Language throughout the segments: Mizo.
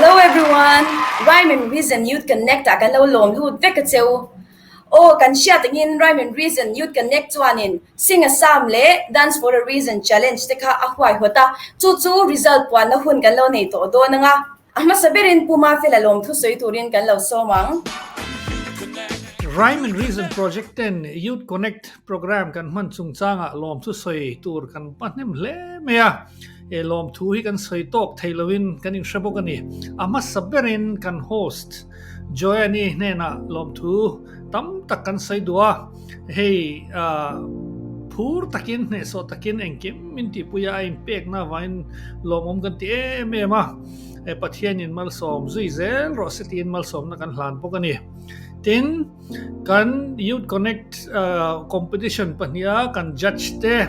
Hello everyone! Rhyme and Reason Youth Connect ah kan lo lawm lut vek a cheu. Aw, kan hriat angin Rhyme and Reason Youth Connect chuanin Sing a Psalm leh Dance for a Reason Challenge te kha a huaihawt a, chu chu result puanna hun kan lo nei tawh dawn anga. A hmasa berin Pu Mafela lawmthu sawi turin kan lo sawm ang. Rhyme and Reason Project ten Youth Connect Programme kan hman chungchangah lawmthu sawi tur kan hma hnem hle mai a, he lawmthu hi kan sawi tawk thei loin kan inhre bawk a ni. A hmasa berin kan host Joanne-i hnenah lawmthu tam tak kan sawi duh a, hei phur takin hnehsawh takin engkim min tihpui a, a inpekna avangin lawmawm kan ti em em a, Pathianin malsawm zui zel rawh se tiin malsawmna kan hlan bawk a ni. Tin, Kan Youth Connect competition pahniha kan judge te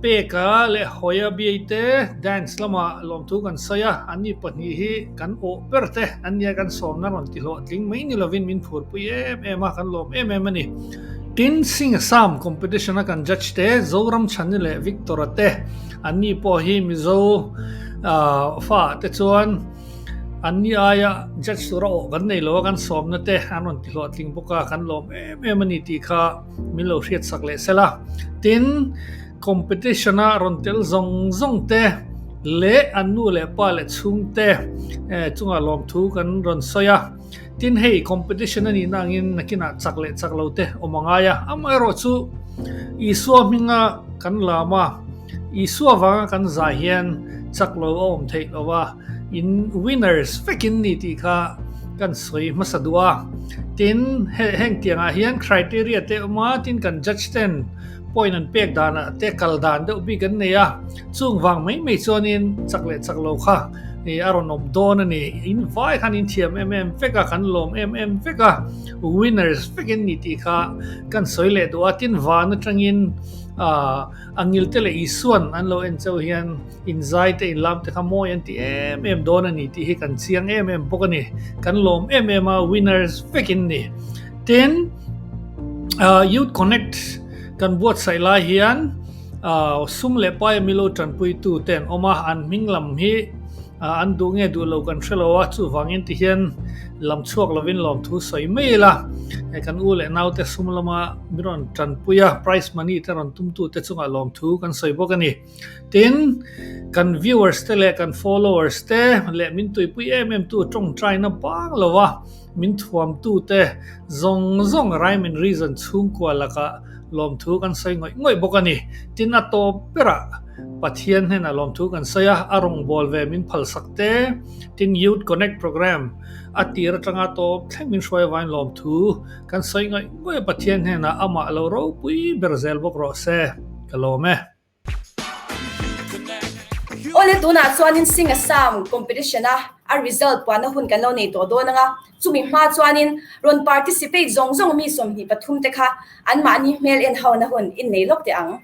peka leh Hawia biai te dance lama lawmthu kan sawi a, anni pahnih hi kan awh ber te an nia kan sawmna rawn ti hlawhtling mai ni lovin min phurpui em em a, kan lawm em em a ni. Tin, Sing a Psalm competition a kan judge te Zoram Chhani leh Victor-a te anni pawh hi Mizo fa te chuan Anni aia judge tura awh kan nei lo a, kan sawmna te an rawn ti hlawhtling bawk a, kan lawm em em a ni tih kha min lo hriat sak leh sel a. Tin, competition a rawn tel zawng zawng te leh an nu leh pa leh chhungte chungah lawmthu kan rawn sawi a. Tin, hei competition a nihna angin nakinah chak leh chak lo te awm a ngai a, amaherawh chu Isua hminga kan lam a, Isua vanga kan zah hian chak lo a awm theih lo a, in winners vekin ni tih kha kan sawi hmasa duh a. Tin, heng tiangah hian criteria te awm a, tin kan judge ten point an pek danah te kal dan deuh bik an nei a, chung vang mai mai chuanin chak leh chak lo kha a rawn awm dawn a ni. In vai khan in thiam em em vek a, kan lawm em em vek a, winners vekin ni tih kha kan sawi leh duh a, tin van atangin ahh A ngilte leh Isuan an lo en chauh hian inzai te inlam te kha mawi an ti em em dawn a ni tih hi kan chiang em em bawk a ni. Kan lawm em em a, winners vek in ni. Tin, Youth Connect kan buatsaih lai hian sum leh pai a milo tanpuitu te an awm a, an hming lam hi An duh nge duh lo kan hre lo a, chuvangin ti hian lam chhuak lovin lawmthu sawi mai ila, kan u leh naute sum lama min rawn tanpui a, prize money te rawn tumtu te chungah lawmthu kan sawi bawk a ni. Tin, kan viewers te leh kan followers te leh min tuipui em em tu tawngtaina bang lo a, Min thuamtute zawng zawng Rhyme and Reason chhungkua lakah lawmthu kan sawi ngawih ngawih bawk a ni. Tin, a tawp berah Pathian hnenah lawmthu kan sawi a, a rawngbâwl ve min phalsak te. Tin, Youth Connect Programme a tir atanga tawp thleng min hruai avangin lawmthu kan sawi ngawih ngawih a, Pathian hnenah amah lo ropui ber zel bawk rawh se. Ka lawm e. Awle tunah chuanin Sing a Psalm competition a a result puanna hun kan lo nei tawh dawn anga, chumi hma chuanin rawn participate zawng zawng mi 23 te kha anmahni hmel en hona hun in nei lawk teh ang.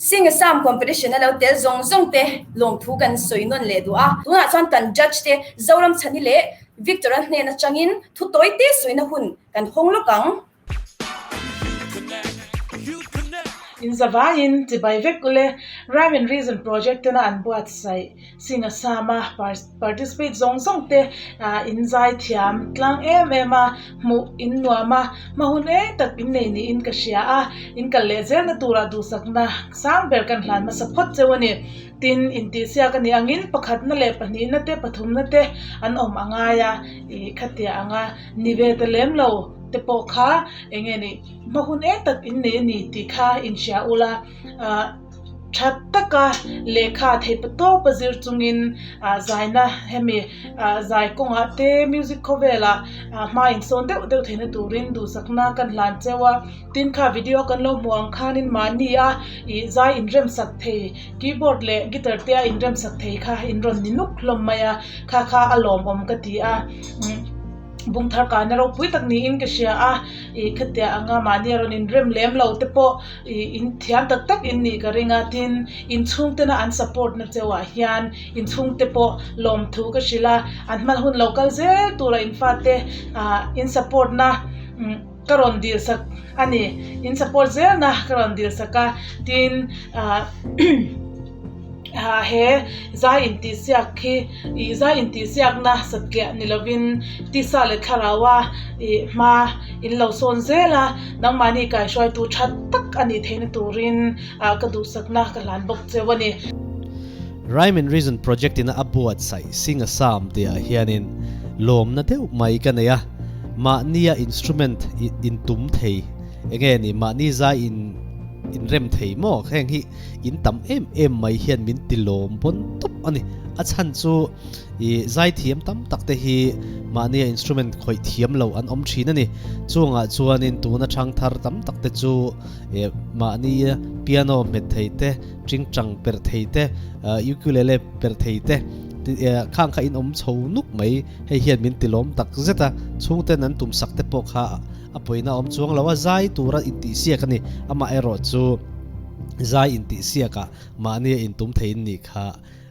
Sing a Psalm competition a lo tel zawng zawng te lawmthu kan sawi nawn leh duh a. Tunah chuan kan judge te Zoram Chhani leh Victor-a hnen atangin thu tawi te sawina hun kan hawng lawk ang. In zavaiin chibai vek ule. Rhyme and Reason Project tena an buatsaih Sing Assam a participate zawng zawng te in zai thiam tlang em em a, hmuh in nuam a, hma hun eng tak in nei niin ka hria a, in kal leh zelna turah duhsakna sang ber kan hlan hmasa phawt cheu a ni. Tin, intihsiak a nih angin pakhatna leh pahnihna te pathumna te an awm a ngai a, ih khatia anga ni ve ta lem lo te pawh kha eng nge nih hma hun eng tak in nei a ni tih kha inhria ula, ah tha taka lehkha theih tawpa zir chungin ah zaina hemi ah zai kawngah te music khawvelah ah hma insawn deuh deuh theihna turin duhsakna kan hlan cheu a. Tin kha video kan lo hmuh ang khanin mahni a ih zai inremsak thei keyboard leh guitar te a inremsak thei kha in rawn ni nuk hlawm mai a kha kha a lawmawm ka ti a umm bung thar kaina ropui tak niin ka hria a ih khatiah anga mahni a rawn inrem lem lo te pawh ih in thiam tak tak in nih ka ring a tin inchhung tena an support na chauh ah hian inchhung te pawh lawmthu ka hrilh a an hman hun lo kal zel tura in fate ah in support na umm. Ka rawn dil sak a ni, in support zel na ka rawn dil sak a, tin ah he zai intihsiak khi ih zai intihsiakna satliah ni lovin tisa leh thlarau a ih hma in lo sawn zel a, nangmahni kaihruaitu tha tak a nih theihna turin ah ka duhsakna ka hlan bawk cheu a ni. Rhyme and Reason Project ina a buatsaih Sing a Psalm tihah hianin lawmna deuh mai ka nei a, mahnia instrument in tum thei enge ni mahni zai in inrem thei maw heng hi in tam em em mai hian min ti lawm pawn tawp a ni. A chhan chu ih zai thiam tam tak te hi mahnia instrument khawih thiam lo an awm thin a ni. Chungah chuanin tuna thang thar tam tak te chu ih mahnia piano hmet thei te, Tingtang per thei te, ukulele per thei te khang kha in awm chho nuk mai. Hei hian min ti lawm tak zet a, chhungten an tum sak te pawh kha a pawina awm chuang lo a, zai tura intihsiak a ni. Amaherawh chu zai intihsiakah mahni a intum theiin nih kha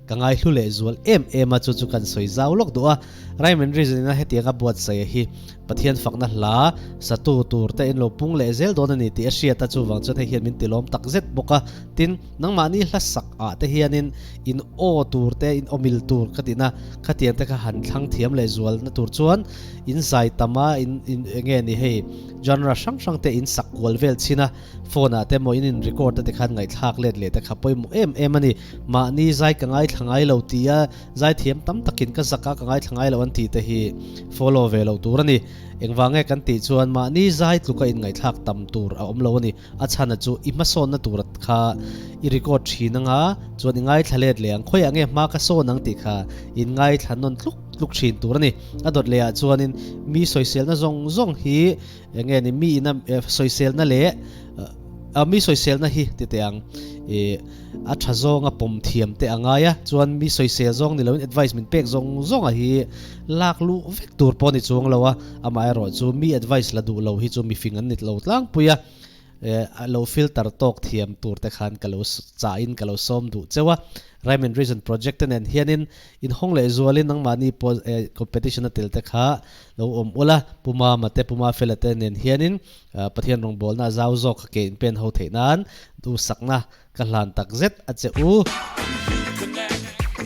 ka ngaihlu leh zual em em a, chu chu kan sawi zau lawk duh a. Rhyme and Reason ina hetianga buatsaih hi Pathian fakna hla satu tur te in lo pung leh zel dawn a ni tih a hriat a, chuvang chuan hei hian min ti lawm tak zet bawk a. Tin, nangmahni hla sak ah te hianin in aw tur te, in aw mil tur ka tihna khatiang te kha han thlang thiam leh zual na tur chuan in zai tam a, in in enge ni hei genre hrang hrang te in sak kual vel chhin a, phone ah te emaw in in record a te khan ngaihthlak let leh te kha pawimawh em em a ni. Mahni zai ka ngaithla ngai lo tia Zaithiam tam takin ka zak a, ka ngaithla ngai lo an tih te hi follow ve loh tur a ni. Engvang nge kan tih chuan mahni zai tluka inngaihthlak tam tur a awm lo a ni. A chhana chu i hmasawnna tur kha i record thin anga chuan i ngaithla let leh ang, khawiah nge hma ka sawn ang tih kha in ngaithla nawn tluk tluk thin tur a ni. A dawt lehah chuanin mi sawiselna zawng zawng hi Eng nge ni mi ina sawiselna leh mi sawiselna hi ti teh ang ih a tha zawnga pawm thiam te a ngai a chuan mi sawisel zawng ni loin advice min pek zawng zawnga hi lak luh vek tur pawh ni chuang lo a amaherawh chu mi advice la duh lo hi chu mifing an ni lo tlangpui a lo filter tawk thiam tur te khan ka lo chahin ka lo sawm duh cheu a Rhyme and Reason project te nen hianin inhawng leh zualin nangmahni pawh competition a tel te kha Lo awm ula, Pu Mama te, Pu Mafela te nen hianin Pathian rawngbawlna a zau zawk kha ke in pen ho theih nan duhsakna ka hlan tak zet a che u.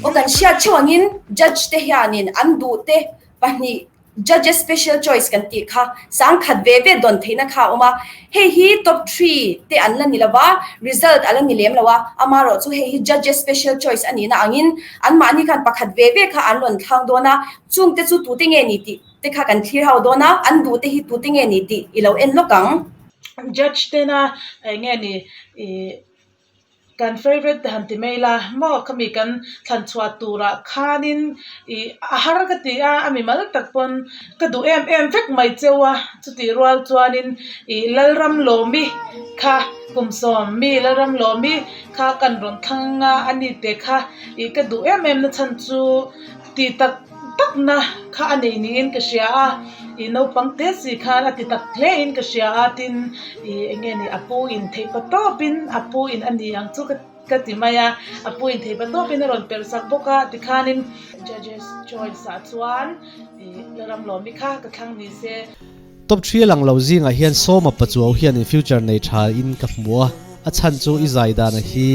Aw kan hriat theuh angin judge te hianin an duh te pahnih judges special choice kan tih kha sangkhat ve ve dawn theihna kha a awm a, hei hi top three te an la ni lo va, result a la ni lem lo a, amaherawh chu hei hi judges special choice a nihna angin anmahni khan pakhat ve ve kha an rawn thlang dawn a, Chungte chu tute nge ni tih te kha kan thlir ho dawn a, an duhte hi tute nge ni tih i lo en lawk ang. Judge tena eng nge ni ih kan favourite te han ti mai la maw khami kan thlan chhuah turah khanin ih a har ka ti a, a mimal tak pawn ka duh em em vek mai cheu a, chutih rual chuanin ih Lalramlawmi kha kum sawm mi Lalramlawmi kha kan rawn thlang a, ani te kha ih ka duh em em na chhan chu. Tih tak tak na kha a nei niin ka hria a, ih naupang te si khan a ti tak hle in ka hria a, tin ih eng nge ni a pu in theih pa tawp in a pu in a ni ang chu ka ka ti mai a, a pu in theih pa tawp in a rawn perh sak bawk a, tikhanin judges choice ah chuan ih Lalramlawmi kha ka thlang ni se. Top thri lang lo zingah hian Sawma Pachuau hian in future nei tha in ka hmu a. A chhan chu i zai dana hi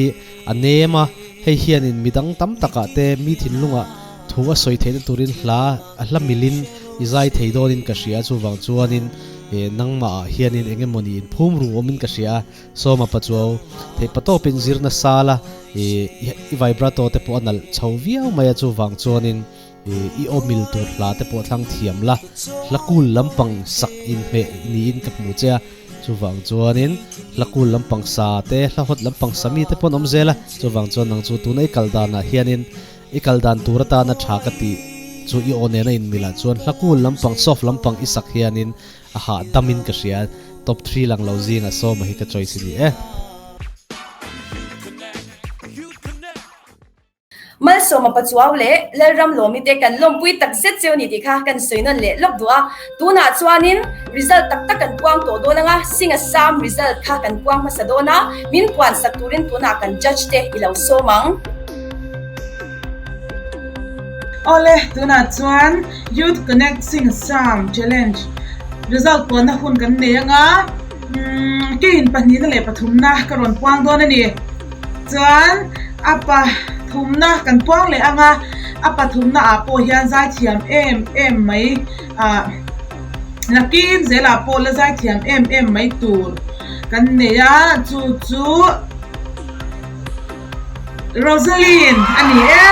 a nem a, hei hianin midang tam takah te mi thinlungah thu a sawi theihna turin hla a hla milin i zai thei dawnin ka hria chuvang chuanin nangmahah hianin eng emawni inphum ru awmin ka hria a, Sawma Pachuau theih patawpin zirna sala i vibrato te pawh a nalh chho viau mai a chuvang chuanin i aw mil tur hla te pawh thlang thiam la, hla kul lampang sak inhmeh niin ka hmu che a, chuvang chuanin hla kul lampang sa te, hla hawt lampang sa mi te pawh an awm zel a, chuvang chuan nang chu tuna i kal danah hianin i kal dan tur atana tha ka tih chu i aw nena inmilah chuan hla kul lampang soft lampang i sak hianin a hahdamin ka hria, top three lang lo zingah sawma hi ka choice a ni e. Malsawma Pachuau leh Lalram Lawmi te kan lawmpui tak zet cheu ni tih kha kan sawi nawn leh lawk duh a. Tunah chuanin result tak tak kan puang tawh dawn anga Sing Assam result kha kan puang hmasa dawn a, min puan sak turin tunah kan judge te i lo sawm ang. Awle, tunah chuan Youth Connect Sing Assam Challenge result puanna hun kan nei anga, keiin pahnihna leh pathumna ka rawn puang dawn a ni. Chuan a pathumna kan puang leh ang a, a pathumna ah pawh hian zaithiam em em mai ah nakin zelah pawh la zaithiam em em mai tur kan nei a, chu chu Rosaline a ni e.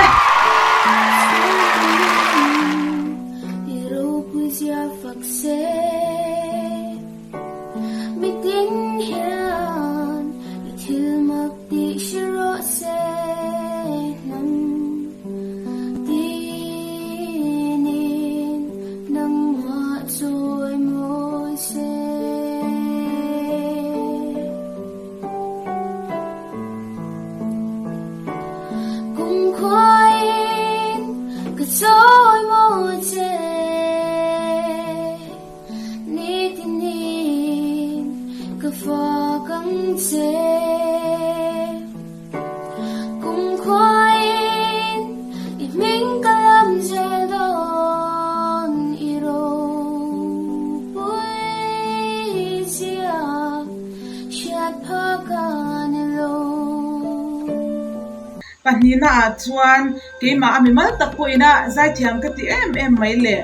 Pahnihna ah chuan keimah a mimal tak pawhin a zaithiam ka ti em em mai le.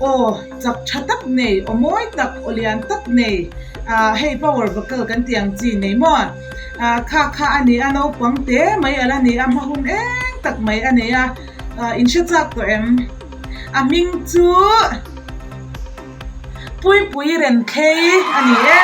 Aw chak tha tak nei, aw mawi tak, aw lian tak nei, hei power vocal kan tih ang chi nei maw? Kha kha a ni a, naupang te mai a la ni a, hma hun eng tak mai a nei a, in hre chak tawh em? A hming chu Puipui Renthlei a ni e.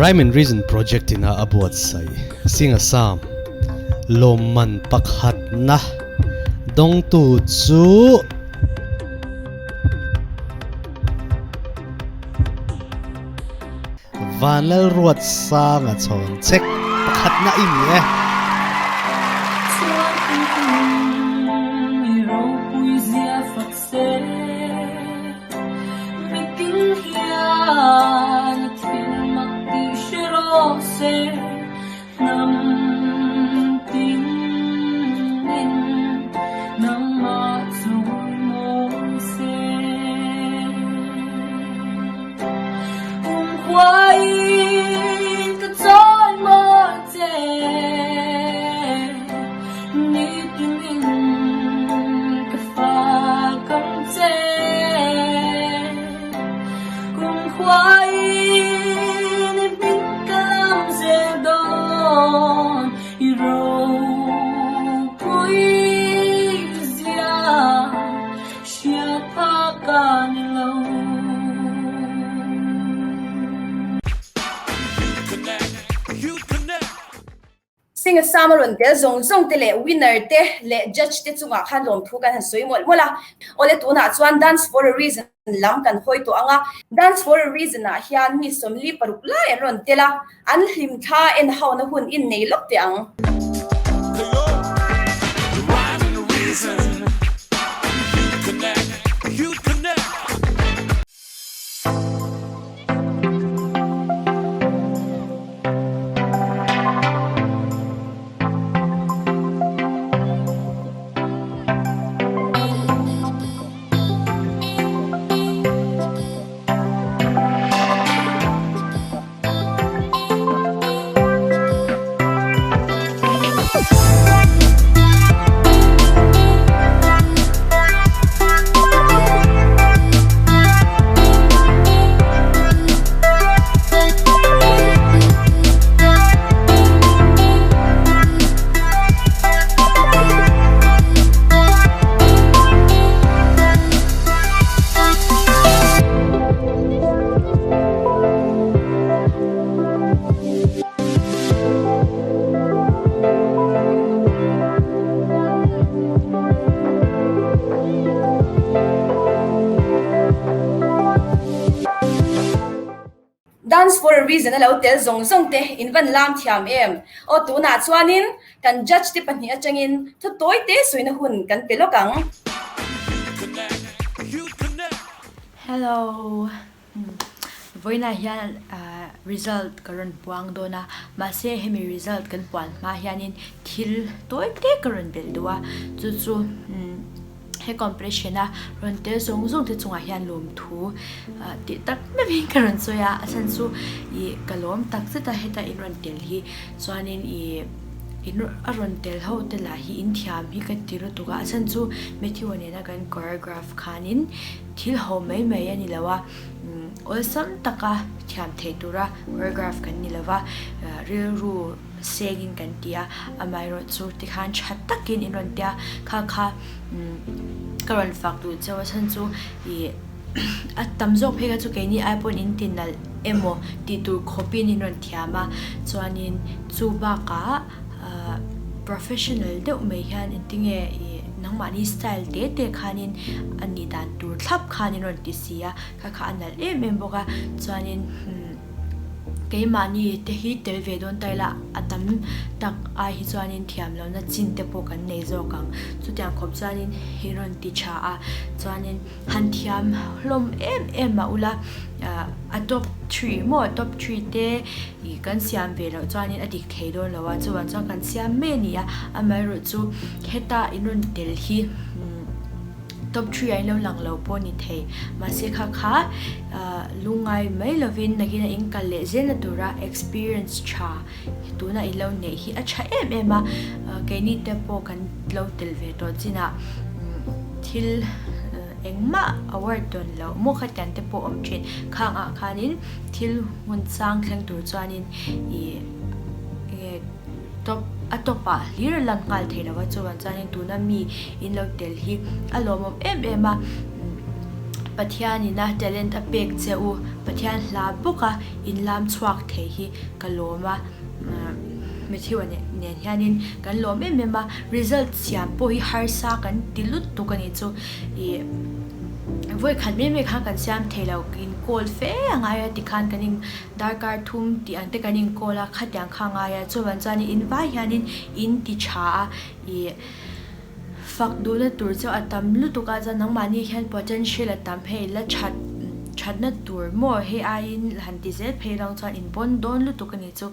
Rhyme and Reason Project ina a buatsaih Sing Assam lawmman pakhatna dawngtu chu Vanlalruatsanga chhawn chek pakhatna i ni e. Sing Assam a rawn tel zawng zawng te leh winner te leh judge te chungah khan lawmthu kan han sawi mawlh mawlh a. Awle tunah chuan Dance for a Reason lam kan hawi tawh ang a. Dance for a Reason ah hian mi 46 lai an rawn tel a, an hlim thla en hona hun innei lawk teh ang. Dance for a reason a lo tel zawng zawng te in van lam thiam em? Aw tunah chuanin kan judge te pahnih atangin thu tawi te sawina hun kan pe lawk ang. Hello. Vawiinah hian result ka rawn puang dawn a, mahse hemi result kan puan hma hianin thil tawi te ka rawn belh duh a, chu chu he competition a rawn tel zawng zawng te chungah hian lawmthu tih tak meuhin ka rawn sawi a, a chhan chu ih ka lawm tak zet a heta in rawn tel hi chuanin ih in a rawn tel ho te lah hi in thiam hi ka ti lutuk a, a chhan chu Matthew-a nena kan choreograph khanin. Thil ho mai mai a ni lo a, awlsam taka thiam thei tura choreograph kan ni lo va, rilru sengin kan ti a, amaherawh chu tikhan tha takin in rawn tia, kha kha ka rawn fak duh chauh a chhan chu ih a tam zawk phei kha chu keini ai pawn in ti nalh emaw tih tur khawpin in rawn thiam a, chuanin chu bakah. Professional deuh mai hian engtinge ih nangmahni style te te khanin a nih dan tur thlap khan in rawn ti si a, kha kha a nalh em em bawk a, chuanin keimahni te hi tel ve dawn ta ila a tam tak ai hi chuanin thiam lohna chin te pawh kan nei zawk ang, chutiang khawp chuanin i rawn ti tha a, chuanin. Han thiam hlawm em em mah ula a top three maw top three te ih kan siam ve loh chuanin a dik thei dawn lo a chuvang chuan kan siam mai a ni a amaherawh chu heta in rawn tel hi top three ah in lo lang lo pawh a ni thei mahse kha kha lungngai mai lovin nakin a in kal leh zelna tura experience tha tuna in lo neih hi a tha em em a, keini te pawh kan lo tel ve tawh chinah thil engmah award dawn loh maw khatiang te pawh awm thin khang ah khanin thil hmun chang thleng tur chuanin ih enge top a top ah hlir a lan nghal thei lo a chuvang chuanin tuna mi in lo tel hi a lawmawm em em a Pathianin a talent a pek che u Pathian hla bawk a in lam chhuak thei hi ka lawm a, Matthew a nen hianin kan lawm em em a, result siam pawh hi harsa kan ti lut tuk a nih chu, ih vawi khat mai mai khan kan siam thei lo, in call fe a ngai a tikhan kan in darkar thum tih ang te kan in call a, khatiang kha a ngai a, chuvang chuan in vai hianin in ti tha a, ih. Fak duhna tur chu a tam lutuk a, chuan nangmahni hian potential a tam hei la that thatna tur maw hei aiin han ti zel phei lang chuan in pawn dawn lutuk a ni chu.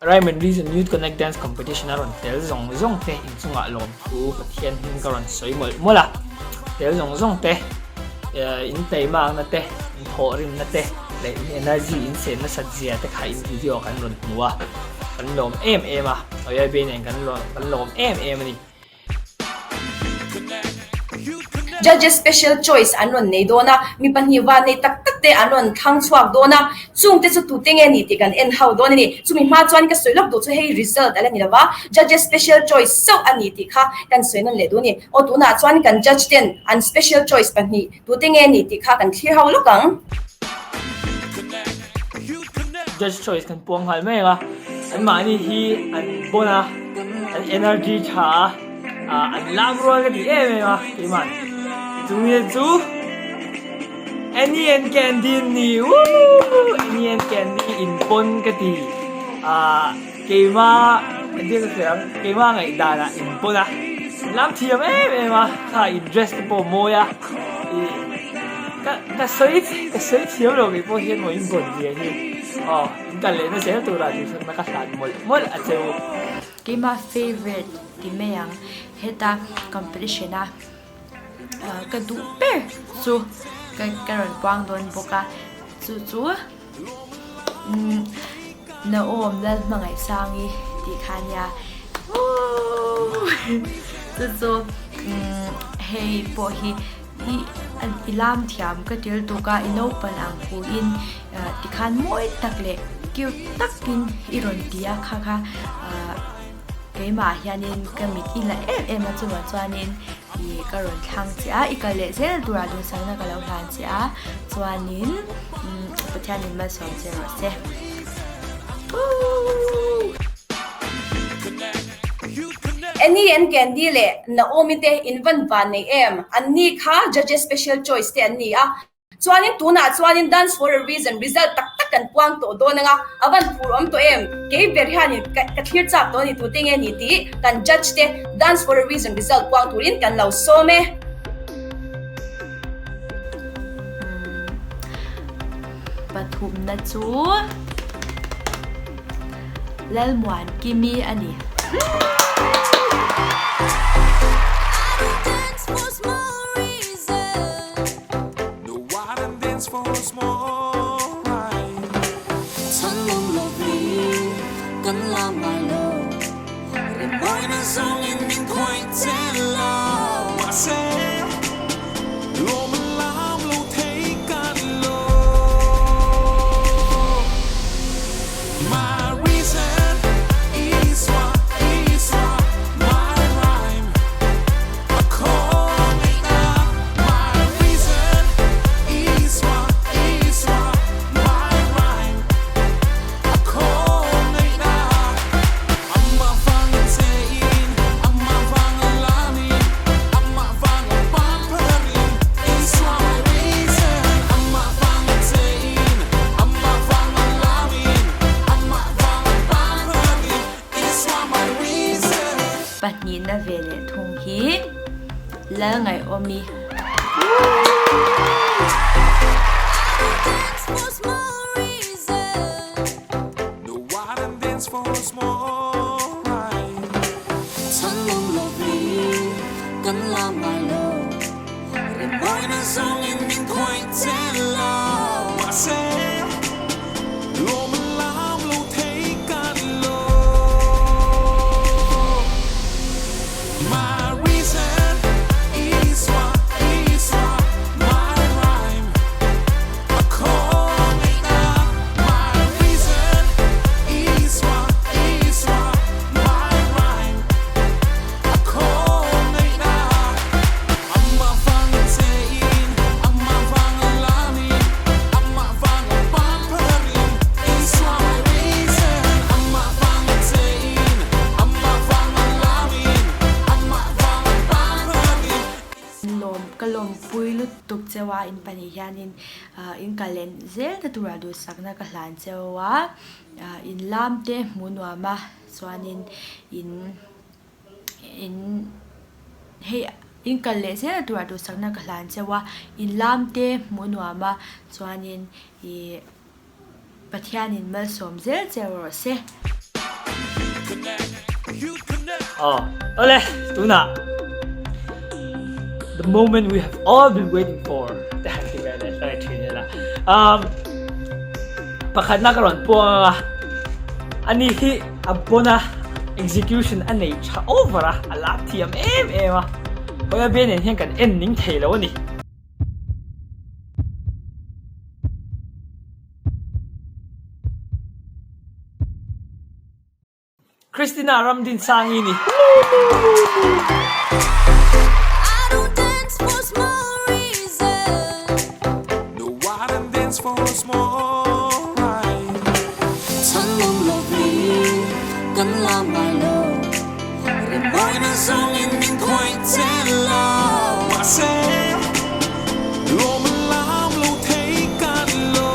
Rhyme and Reason Youth Connect Dance Competition a rawn tel zawng zawng te inchungah lawmthu Pathian hming ka rawn sawi mawlh mawlh a, tel zawng zawng te in teimakna te, in thawhrimna te leh in energy in sen nasat zia te kha in video kan rawn hmu a. Kan lawm em em a, OIB nen kan kan lawm em em a ni. Judges special choice an rawn nei dawn a, mi pahnih van nei tak tak te an rawn thlang chhuak dawn a, chung te chu tute nge ni tih kan en ho dawn a ni. Chumi hma chuan ka sawi lawk duh chu hei result a la ni lova, judges special choice chauh a ni tih kha kan sawi nawn leh duh a ni. Aw tunah chuan kan judge ten an special choice pahnih tute nge ni tih kha kan thlir ho lawk ang. Judge choice kan puang nghal mai ang a, an mahni hi an bon a, an energy tha a, ah an lam rual ka ti em em a keimah chungin chu Annie and Candy an ni woo Annie and Candy in bon ka ti ah keimah engtin ka sawi ang keimah ngaihdanah in bon a an lam thiam em em a kha in dress te pawh a mawi a ih ka ka sawi ka sawi thiam lo kei pawh hian maw in bon zia hi aw in kal lehna zel turah duhsakna ka hlan mawlh mawlh a che u. Keimah favourite ti mai ang heta competition a ka duh ber chu ka ka rawn puang dawn bawk a chu chu umm Naom Lalhmangaihsangi tih kha a nia woo chu chu umm hei pawh hi ih i lam thiam ka ti lutuk a i naupang ang phuin tikhan mawi tak leh cute takin i rawn ti a kha kha ahh keimah hianin ka mit i la em em a chuvang chuanin ih ka rawn thlang che a i kal leh zel turah duhsakna ka lo hlan che a chuanin umm Pathianin malsawm che rawh se Woo! Annie and Candy leh Naomi te in van van nei em? An ni kha judges special choice te an ni a. Chuanin tunah chuanin Dance for a Reason result tak tak kan puang tawh dawn anga a van phur awm tawh em? Kei ber hianin ka ka thlir chak tawh a ni tute nge ni tih kan judge te Dance for a Reason result puang turin kan lo sawm e. Pathumna chu Lalmuankimi a ni. Pahnihna ve leh thung hi Lalngaihawmi. Lawm ka lawmpui lutuk cheu a in pahnih hianin in kal len zel na turah duhsakna ka hlan cheu a in lam te hmuh nuam a chuanin in in hei in kal leh zel na turah duhsakna ka hlan cheu a in lam te hmuh nuam a chuanin ih Pathianin malsawm zel cheu rawh se. Aw awle tunah the moment we have all been waiting for te han ti ve leh hlai thin ila um pakhatna ka rawn puang anga ani hi a bona execution a nei tha over a a lak thiam em em a Hoya be nen hian kan en ning thei lo a ni. Christina Ramdinsangi ni. zawngin min khawih che lo. Mahse, lawm a lam lo thei ka ni lo.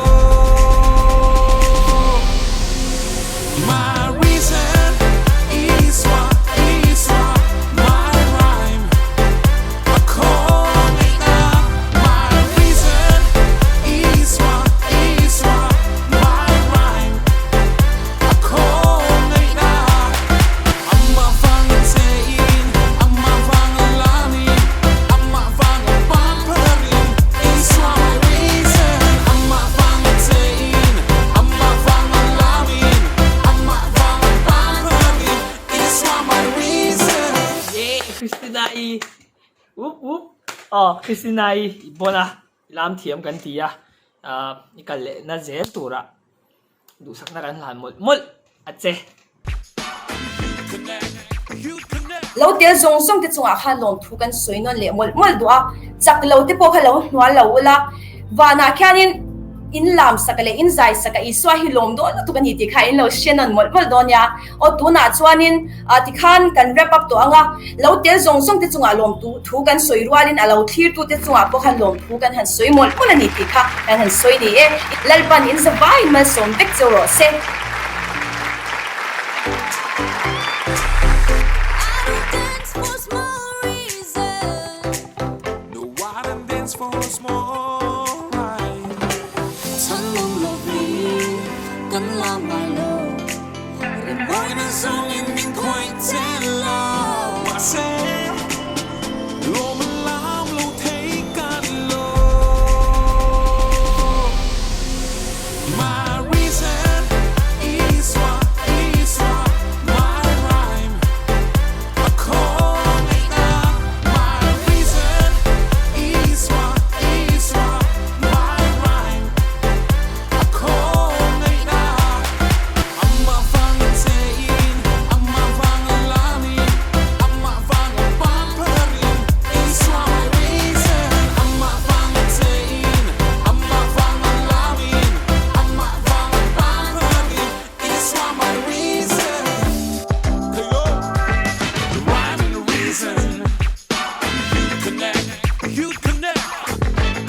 My reason Isua, Isua, my rhyme a khawngaihna. My reason Isua, Isua, my rhyme a khawngaihna. Amah vanga chein, amah vanga lamin, amah vanga pampering, Isua my reason. Amah vanga chein, amah vanga lamin, amah vanga pampering, Isua my reason. Yeh Christina-i Up up Aw Christina-i i bawn a, i lam thiam kan ti a, i kal lehna zel turah Duhsakna kan hlan mawlh mawlh a che. Lo tel zawng zawng te chungah khan lawmthu kan sawi nawn leh mawlh mawlh duh a, chak lo te pawh kha lo hnual lo ula, vanah khianin in lam saka leh in zai saka Isua hi lawm dawn lutuk a ni tih kha in lo hre nawn mawlh mawlh dawn nia. Aw tunah chuanin tikhan kan wrap up tawh ang a, lo tel zawng zawng te chungah lawmtu thu kan sawi rualin a lo thlirtu te chungah pawh khan lawmthu kan han sawi mawlh mawlh a ni tih kha kan han sawi ni e. Lalpan in zavaiin malsawm vek cheu rawh se.